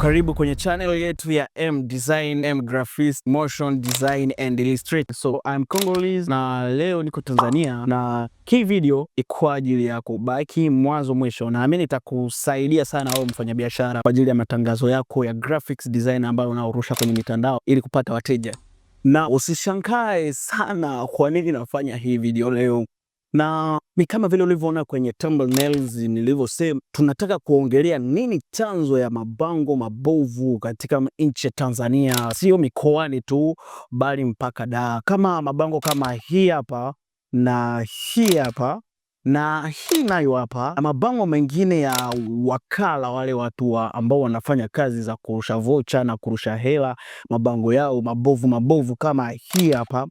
Karibu kwenye channel yetu ya M Design, M Graphics, Motion Design and Illustrator. So I'm Congolese na leo niko Tanzania na hii video iko kwa ajili yako, baki mwanzo mwisho. Naamini itakusaidia sana wewe mfanyabiashara kwa ajili ya matangazo yako ya graphics design ambayo unaorusha kwenye mitandao ili kupata wateja. Na usishangae sana kwa nini nafanya hii video leo na ni kama vile ulivyoona kwenye thumbnails nilivyosema, tunataka kuongelea nini chanzo ya mabango mabovu katika nchi ya Tanzania, sio mikoani tu, bali mpaka Dar, kama mabango kama hii hapa na hii hapa na hii nayo hapa, na mabango mengine ya wakala wale watu ambao wanafanya kazi za kurusha vocha na kurusha hela, mabango yao mabovu mabovu kama hii hapa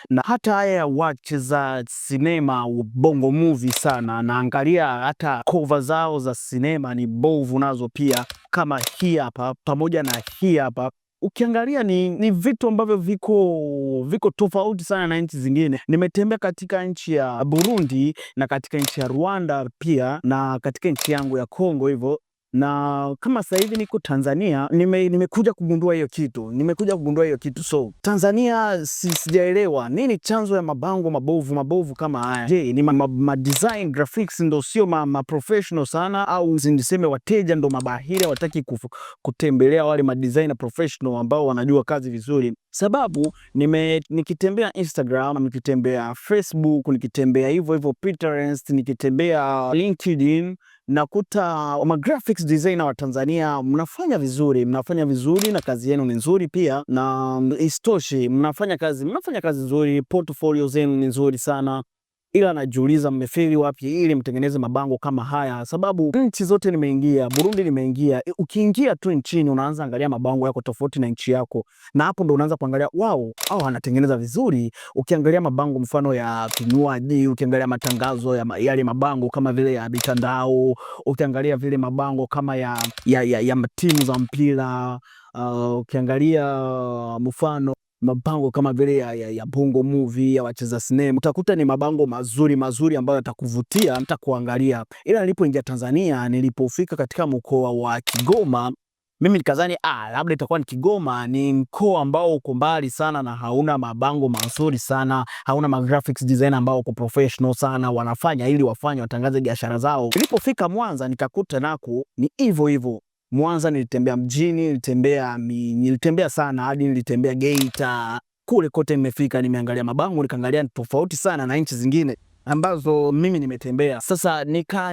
na hata haya ya wacheza sinema bongo movie sana, naangalia hata cover zao za sinema ni bovu nazo pia, kama hii hapa pamoja na hii hapa. Ukiangalia ni vitu ambavyo viko tofauti sana na nchi zingine. Nimetembea katika nchi ya Burundi na katika nchi ya Rwanda pia na katika nchi yangu ya Kongo hivyo na kama sasa hivi niko Tanzania, nimekuja kugundua hiyo kitu, nimekuja kugundua hiyo kitu. So Tanzania sijaelewa nini chanzo ya mabango mabovu mabovu kama haya. Je, ni ma design graphics ndo sio ma professional sana, au niseme wateja ndo mabahili hawataki kutembelea wale ma designer professional ambao wanajua kazi vizuri? Sababu nikitembea Instagram, nikitembea Facebook, nikitembea hivyo hivyo Pinterest, nikitembea LinkedIn nakuta ma graphics designer wa Tanzania mnafanya vizuri, mnafanya vizuri na kazi yenu ni nzuri pia, na isitoshe mnafanya kazi nzuri, portfolio zenu ni nzuri sana, ila najiuliza mmefeli wapi ili mtengeneze mabango kama haya? Sababu nchi zote nimeingia, Burundi nimeingia, ukiingia tu nchini unaanza angalia mabango yako tofauti na nchi yako, na hapo ndo unaanza kuangalia wow, au anatengeneza vizuri. Ukiangalia mabango mfano ya vinywaji, ukiangalia matangazo ya yale mabango kama vile ya mitandao, ukiangalia vile mabango kama ya timu za mpira, ukiangalia mfano mabango kama vile ya Bongo Movie ya wacheza sinema, utakuta ni mabango mazuri mazuri ambayo yatakuvutia hata kuangalia. Ila nilipoingia Tanzania, nilipofika katika mkoa wa Kigoma, mimi nikadhani labda itakuwa ni Kigoma ni mkoa ambao uko mbali sana na hauna mabango mazuri sana, hauna ma graphics designer ambao uko professional sana, wanafanya ili wafanye watangaze biashara zao. Nilipofika Mwanza nikakuta nako ni hivyo hivyo. Mwanza nilitembea mjini, nilitembea sana hadi nilitembea Geita, kule kote nimefika, nimeangalia mabango, nikaangalia tofauti sana na nchi zingine ambazo mimi nimetembea. Sasa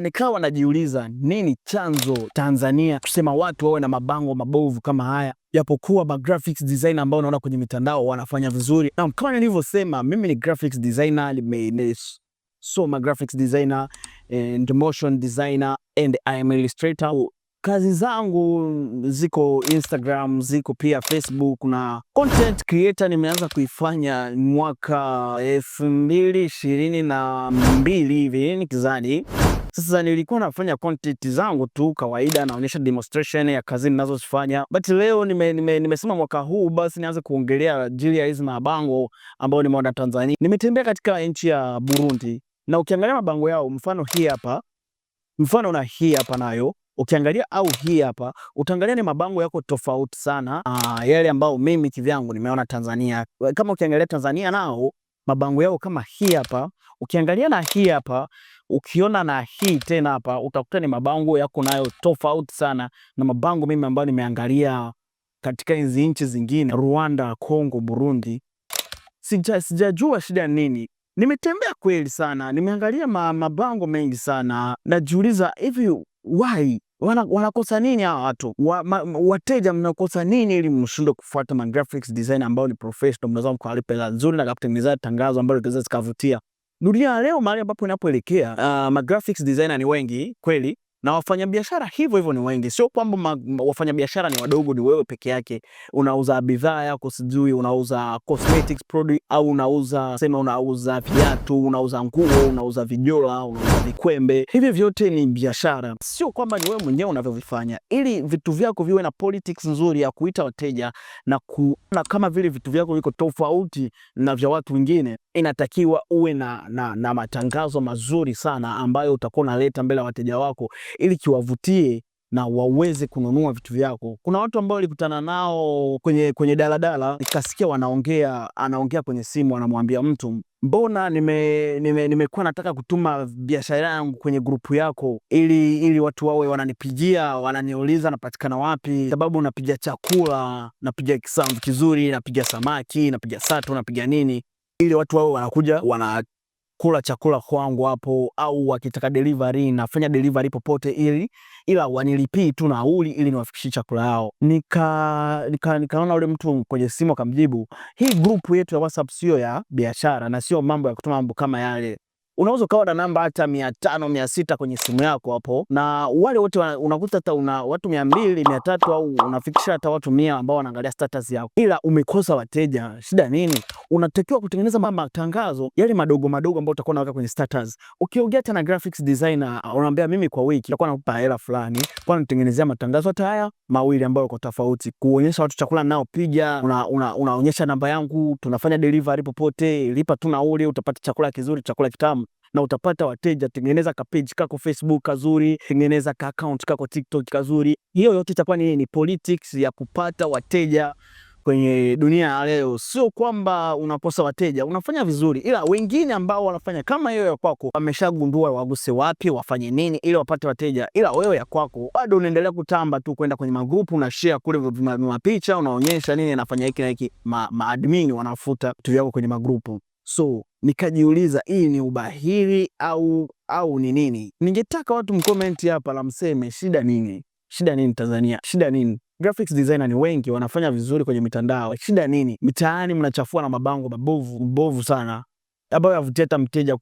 nikawa najiuliza nini chanzo Tanzania kusema watu wawe na mabango mabovu kama haya, japokuwa ma graphics designer ambao naona kwenye mitandao wanafanya vizuri. Na kama nilivyosema, mimi ni graphics designer, nimesoma graphics designer and motion designer and I am illustrator. Kazi zangu ziko Instagram, ziko pia Facebook na content creator nimeanza kuifanya mwaka 2022 hivi nikizani. Sasa nilikuwa nafanya content zangu tu kawaida, naonyesha demonstration ya kazi ninazozifanya, but leo nimesema mwaka huu basi nianze kuongelea ajili ya hizi mabango ambayo nimeona Tanzania. Nimetembea katika nchi ya Burundi na ukiangalia mabango yao, mfano hii hapa, mfano na hii hapa nayo ukiangalia au hii hapa utaangalia ni mabango yako tofauti sana yale ambao mimi kivyangu nimeona Tanzania. Kama ukiangalia Tanzania nao mabango yao kama hii hapa, ukiangalia na hii hapa, ukiona na hii tena hapa, utakuta ni mabango yako nayo tofauti sana na mabango mimi ambayo nimeangalia katika hizi nchi zingine, Rwanda, Kongo, Burundi. Sijajua shida nini. Nimetembea kweli sana, nimeangalia mabango mengi sana, najiuliza hivi why wanakosa nini hawa watu wateja, mnakosa nini ili mshindwe kufuata ma graphics design ambao ni professional, mnaweza mkawalipa hela nzuri na kutengeneza tangazo ambalo litaweza zikavutia. Dunia leo mahali ambapo inapoelekea, ma graphics designer ni wengi kweli na wafanyabiashara hivyo hivyo ni wengi. Sio kwamba wafanyabiashara ni wadogo, ni wewe peke yake unauza bidhaa yako, sijui unauza cosmetics product au unauza sema, unauza viatu, unauza nguo, unauza vijola, unauza vikwembe. Hivi vyote ni biashara, sio kwamba ni wewe mwenyewe unavyovifanya. Ili vitu vyako viwe na politics nzuri ya kuita wateja na kuona kama vile vitu vyako viko tofauti na vya watu wengine, inatakiwa uwe na matangazo mazuri sana ambayo utakuwa unaleta mbele ya wateja wako ili kiwavutie Na waweze kununua vitu vyako. Kuna watu ambao nilikutana nao kwenye daladala, nikasikia wanaongea, anaongea kwenye simu, anamwambia mtu, "Mbona nimekuwa nataka kutuma biashara yangu kwenye grupu yako ili watu wawe wananipigia, wananiuliza napatikana wapi, sababu napiga chakula, napiga kisamvu kizuri, napiga samaki, napiga sato, napiga nini, ili watu wawe wanakuja wanakula chakula kwangu hapo, au wakitaka delivery nafanya delivery popote, ili ila wanilipii tu nauli ili niwafikishie chakula yao." Nikaona ule mtu kwenye simu akamjibu, "Hii group yetu ya WhatsApp sio ya biashara na sio mambo ya kutuma mambo kama yale. Unaweza ukawa na namba hata 500, 600 kwenye simu yako hapo, na wale wote unakuta hata una watu 200, 300 au unafikisha hata watu 100 ambao wanaangalia status yako, ila umekosa wateja. Shida nini? Unatakiwa kutengeneza matangazo yale madogo madogo ambayo utakuwa unaweka kwenye status." Ukiongea hata na graphics designer, unaambia, "Mimi kwa wiki nitakuwa nakupa hela fulani kwa nitengenezea matangazo hata haya mawili ambayo yako tofauti, kuonyesha watu chakula ninayopiga, unaonyesha namba yangu, tunafanya delivery popote, lipa tu nauli, utapata chakula kizuri, chakula kitamu na utapata wateja. Tengeneza ka page kako Facebook kazuri, tengeneza ka account kako TikTok kazuri." Hiyo yote itakuwa ni politics ya kupata wateja kwenye dunia ya leo. Sio kwamba unakosa wateja, unafanya vizuri, ila wengine ambao wanafanya kama hiyo ya kwako wameshagundua waguse wapi, wafanye nini ili wapate wateja, ila wewe ya kwako bado unaendelea kutamba tu kwenda kwenye magrupu na share kule mapicha, unaonyesha nini anafanya hiki na hiki, ma admin wanafuta vitu vyako kwenye magrupu. So nikajiuliza, hii ni ubahili au ni nini? Ningetaka watu mcomment hapa la mseme shida nini? Shida nini Tanzania? Shida nini? Graphics designer ni wengi wanafanya vizuri kwenye mitandao. Shida nini? Mitaani mnachafua na mabango mabovu mbovu sana ambayo yavutia hata mteja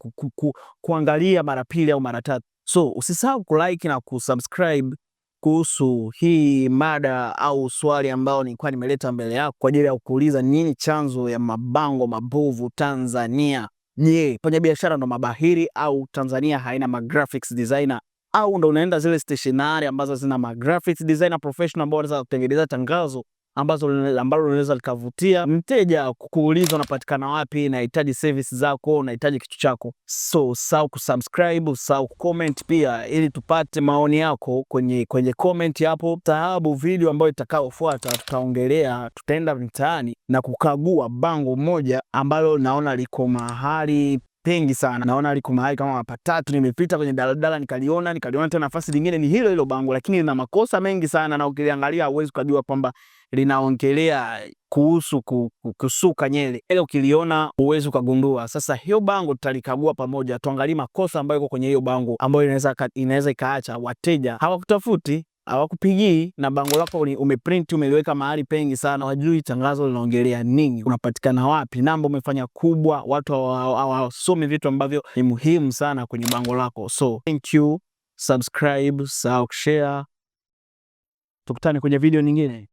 kuangalia mara pili au mara tatu. So usisahau kulike na kusubscribe kuhusu hii mada au swali ambao nilikuwa nimeleta mbele yako kwa ajili ya kuuliza nini chanzo ya mabango mabovu Tanzania. Je, fanya biashara ndo mabahiri au Tanzania haina ma graphics designer, au ndo unaenda zile stationery ambazo zina ma graphics designer professional ambao wanaweza kutengeneza tangazo ambalo linaweza likavutia mteja kukuuliza unapatikana wapi, nahitaji service zako, nahitaji kitu chako. So usahau kusubscribe, usahau kucomment pia, ili tupate maoni yako kwenye comment hapo. Sababu video ambayo itakayofuata tutaongelea, tutaenda mtaani na kukagua bango moja ambalo naona liko mahali pengi sana. Naona liko mahali kama patatu, nimepita kwenye daladala nikaliona, nikaliona tena nafasi nyingine ni hilo hilo bango, lakini lina makosa mengi sana, na ukiliangalia huwezi kujua kwamba linaongelea kuhusu kusuka nywele. Ile ukiliona huwezi ukagundua. Sasa hiyo bango tutalikagua pamoja, tuangalie makosa ambayo iko kwenye hiyo bango ambayo inaweza ikaacha wateja hawakutafuti, hawakupigii, na bango lako umeprint, umeliweka mahali pengi sana, wajui tangazo linaongelea nini, unapatikana wapi, namba umefanya kubwa, watu hawasomi vitu ambavyo ni muhimu sana kwenye bango lako. So thank you, subscribe, share, tukutane kwenye video nyingine.